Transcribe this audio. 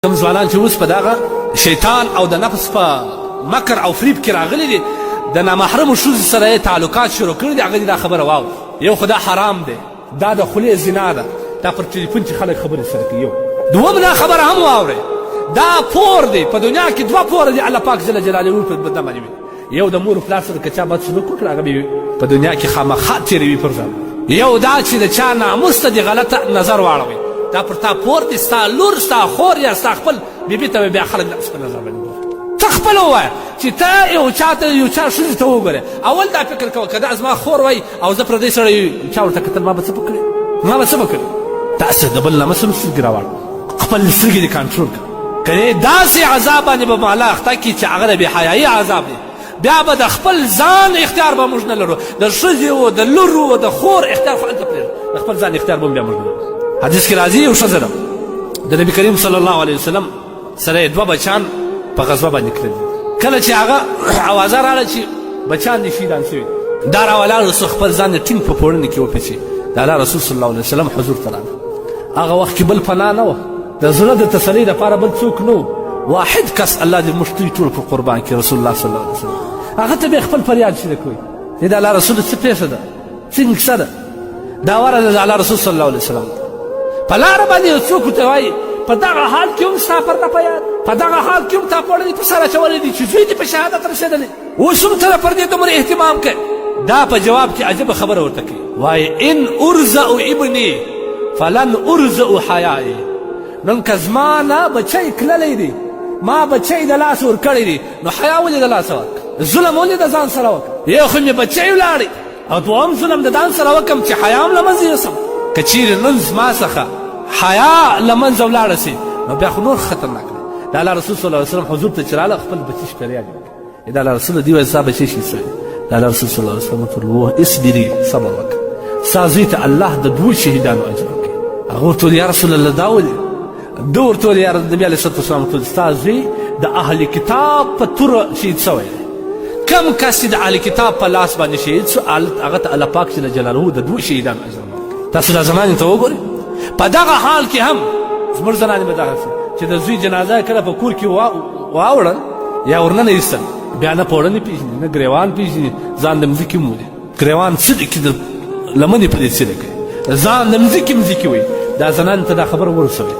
کوم ځوانان چې اوس په دغه شیطان او د نفس په مکر او فریب کې راغلي دي، د نامحرمو ښځو سره یې تعلقات شروع کړي دي، هغه دې دا خبره واوري. یو خو دا حرام دی، دا د خولې زنا ده، دا پر ټلیفون چې خلک خبرې سره کوي. یو دوم دا خبره هم واورئ، دا پور دی، په دنیا کې دوه پوره دي الله پاک جل جلاله په بنده باندې. یو د مور پلار سره که چا بد سلوک وکړ، هغه به په دنیا کې خامخا تېروي پر ځان. یو دا چې د چا ناموس ته دې غلطه نظر واړوي، دا پر تا پور دی، ستا لور، ستا خور یا ستا خپل بیبي ته به بیا خلک داسې په نظر باندې ګوري. ته خپله ووایه چې ته یو چا ته یو چا ښځې ته وګورې، اول دا فکر کوه که دا زما خور وای او زه پردی سړی چا ورته کتل، ما به څه په کړې، ما به څه به کړې. تاسې د بل ناموس هم سترګې راواړوه، خپل سترګې دې کنټرول کړه. که داسې عذاب باندې به مالا اخته کړي چې هغه د بې حیایي عذاب دی، بیا به د خپل ځان اختیار به موږ نه لرو، د ښځې او د لور او د خور اختیار خو هلته پرېږده، د خپل ځان اختیار به هم بیا موږ نه لرو. حدیث کې راځي یو ښځه ده، د نبي کریم صلی الله علیه وسلم سره یې دوه بچیان په غزوه باندې تللي. کله چې هغه اوازه راغله چې بچیان دې شهیدان شوي، دا راولاړ سو، خپل ځان یې ټینګ په پوړنې کې وپېچي، د الله رسول صلی الله علیه وسلم حضور ته راغله. هغه وخت کې بل پناه نه وه، د زړه د تسلۍ لپاره بل څوک نه و، واحد کس الله دې موږ دوی ټول پر قربان کړي، رسول الله صلی الله علیه وسلم. هغه ته به خپل فریاد شریک کوي، د الله رسول څه پېښه ده، څنګه کیسه ده؟ دا ورغله د الله رسول صلی الله علیه وسلم په لاره باندې یو څوک ورته وایي، په دغه حال کې هم ستا پرده په یاد، په دغه حال کې هم تا پوړنې په سر اچولی دي چې زوی دې په شهادت رسېدلی، اوس هم ته پر دې دومره اهتمام کوې. دا په جواب کې عجبه خبره ورته کوي، وایي ان ارزأ ابني فلن ارزأ حیائي. نن که زما نه بچی کللی دی، ما بچی د لاسه ورکړی دی، نو حیا ولې د لاسه ورکړه؟ ظلم ولې د ځان سره وکړه؟ یو خو مې بچی ولاړی او دوهم ظلم د ځان سره وکم چې حیا هم له منځه یوسم. که چیرې نن زما څخه حیا له منځه ولاړه سي، نو بیا خو نور خطرناک دی. د الله رسول صلی الله علیه وسلم حضور ته چې راغله، خپل بچي فریاد وکړ، د الله رسول دی وایي ستا بچی شي سوی. د الله رسول صلی الله علیه وسلم ورته وویل، اصبري، صبر وکړه، ستا زوی ته الله د دوو شهیدانو اجر ورکوي. هغه ورته وویل، یا رسول الله دا ولې؟ ده ورته وویل، یا نبي علیه الصلات والسلام ورته وویل، ستا زوی د اهل کتاب په توره شهید سوی دی. کم کس چې د اهل کتاب په لاس باندې شهید سو، هغه ته الله پاک جل جلاله د دوو شهیدانو اجر ورکوي. تاسو دا زنانې ته وګورئ، په دغه حال کې هم زموږ زنانې به دغسې چې د زوی جنازه کله په کور کې واوړل یا ورننه ایستل، بیا نه پوړنې پېژني، نه ګریوان پېژني، ځان د مځکې مولي. ګریوان څه دي کې د لمنې په دې څه کوي، ځان د مځکې مځکې وایي. دا زنانې ته دا خبره ورسوي.